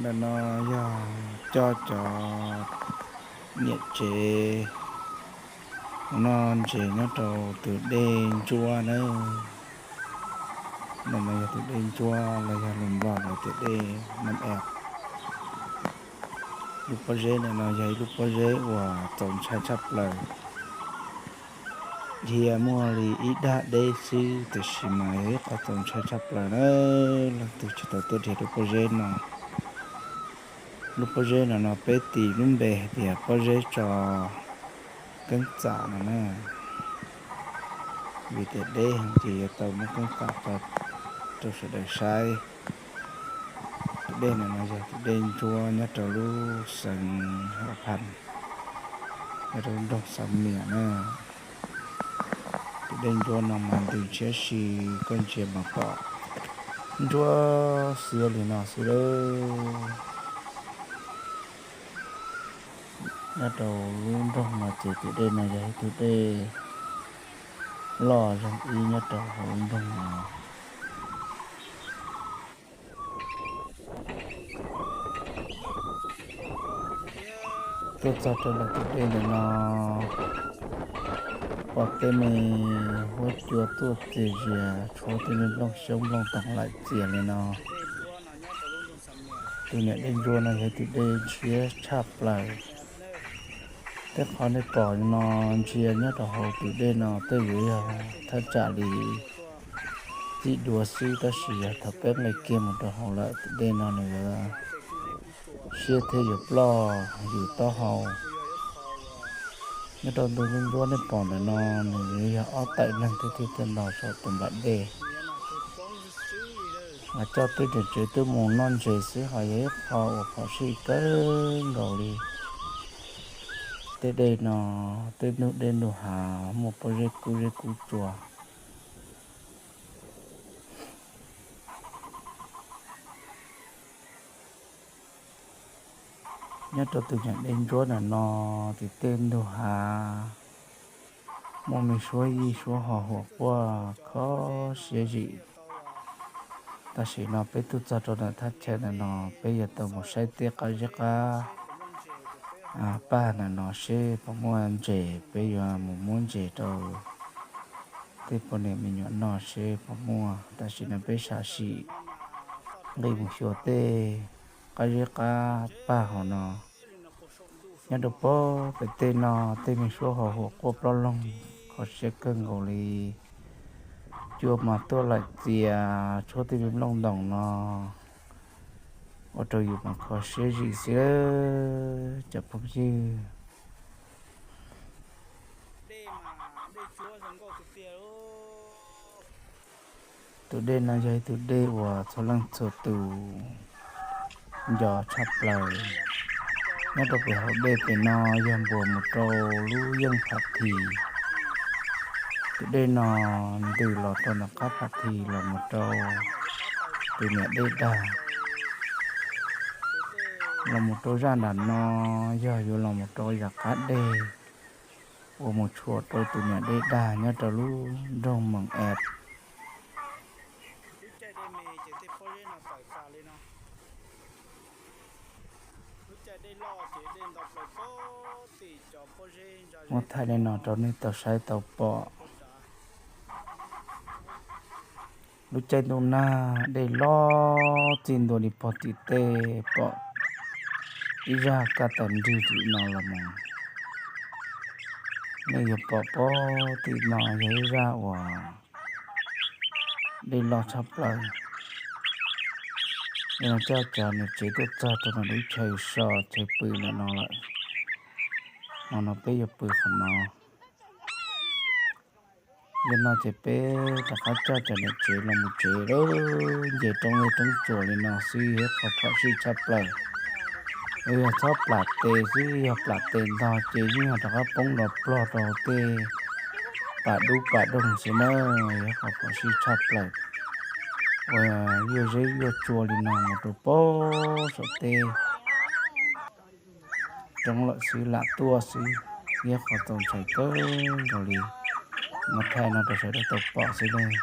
Ntawm no yog coj cov niam tsev mus noj ntses nyob rau tus dej ntsuab na. Ntawm no yog tus dej ntsuab los yog lus Nplog lawv tias dej Nam Es. Lub pob zeb ntawm no yog ib lub pob zeb uas txaus ntshai tshaj plaws. Dhia muaj li ib dag deb xwb tiam sis mas yog ib qho txaus ntshai tshaj plaws na. Leej twg tsis tau tuaj dhia lub pob zeb no, lub pob zeb no no peb tis lub npe hais tias pob zeb tso Keeb Txam no na. Vim tias deb heev ces yuav tau muab Keeb Txam tso rau sawv daws saib. Tus dej no no yog tus dej ntsuab nyob rau lub xeev Huam Phas, nyob rau lub nroog Xav Mias na. Tus dej ntsuab no mas ntws ntshiab si, koj ntsia mas pom ntsuab xiab li no xwb lawm. Nyob rau lub nroog no ces tus dej no yog ib tug dej loj zoo ib nyob rau hauv lub nroog no. Tuaj txog rau ntawm tus dej ntawm no, pom tej me huab cua tuaj txias zias tshuav tej me nplooj xyoob nplooj toog laim txias li no. Tus niam dej ntsuab no yog tus dej ntshiab tshaj plaws. Tej qhov nej pom no ntsia nyob rau hauv tus dej no tej yuav yog thaj tsam li txij duav xwb, tab sis yog thaum peb nqis kiag mus rau hauv lawm tus dej no nws yuav siab thiab yuav ploj yus taub hau. Nyob rau tus dej ntsuab nej pom ntawm no nws yuav yog ob tawm neeg thiab thiaj tuaj nto saum tus nplam dej. Mas coj tej niam tsev tuaj mus noj ntses xwb ho yog ib qho uas phom sij kawg nkaus li. Tej dej no, tej ntug dej ntug hav muaj pob zeb kub zeb kub tsua. Nyob rau tus niam dej ntsuab ntawm no, ces tej ntug hav muaj me suab yij suab ho huam quaj kho siab zim. Tam sim no peb tuaj txog rau ntawm thaj chaw ntawm no, peb yuav tau mus saib tej qab zeb qab pag ntawm no seb puas muaj ntses, peb yuav mus muab ntses rau tej poj niam me nyuam noj seb puas muaj. Tam sim no peb sam sim nqis mus xyuas tej qab zeb qab pag hauv no. Nyob rau pem tej no, tej me suab ho huam quaj plob loog kho siab kawg nkaus li. Cua mas tuaj laim txias tshuav tej me nplooj ntoos no, ua rau yus mas kho siab zim xwb cov phooj ywg. Tus dej no yog ib tug dej uas txhua leej txhua tus nco tshaj plaws. Nyob rau pem hauv dej pem no yog npuas mus rau lub yeej Pham This. Tus dej no ntws los rau nram qab Pham This los mus rau tus niam dej dag. Los mus rau zaj nram no yog yuav los mus rau yam qab dej uas mus tshuam rau tus niam dej dag nyob rau lub nroog Mees Es. Muab thaij li no rau nej tau saib tau pom. Lub caij ntuj nag dej loj txij ntua li pog tim tej pom ib zaj kaj tawm nrig tim no los mus. Nej yuav pom pog tim no yog ib zaj uas dej loj tshaj plaws. Yog no coj cov niam tsev tuaj txog rau ntawm lub chaw so chaw pw ntawm no lawm. Hmo no peb yuav pw qhov no. Yog no ces peb rov qab coj cov niam tsev los mus tsev lawm. Nce roob li roob tsuas li no xwb yog ib qho phom sij tshaj plaws. Yog txhob plam tes xwb, yog plam tes ntog ces yeej yog rov qab poob nrov plog rau tej pas dub pas doog xwb na. Yog ib qho phom sij tshaj plaws uas yuav zeb yuav tsua li no mus rau pem saum teb. Roob lawm xwb lam tuaj xwb, yog qhov txaus ntshai kawg nkaus li. Muab thaij no rau sawv daws tau pom xwb ne.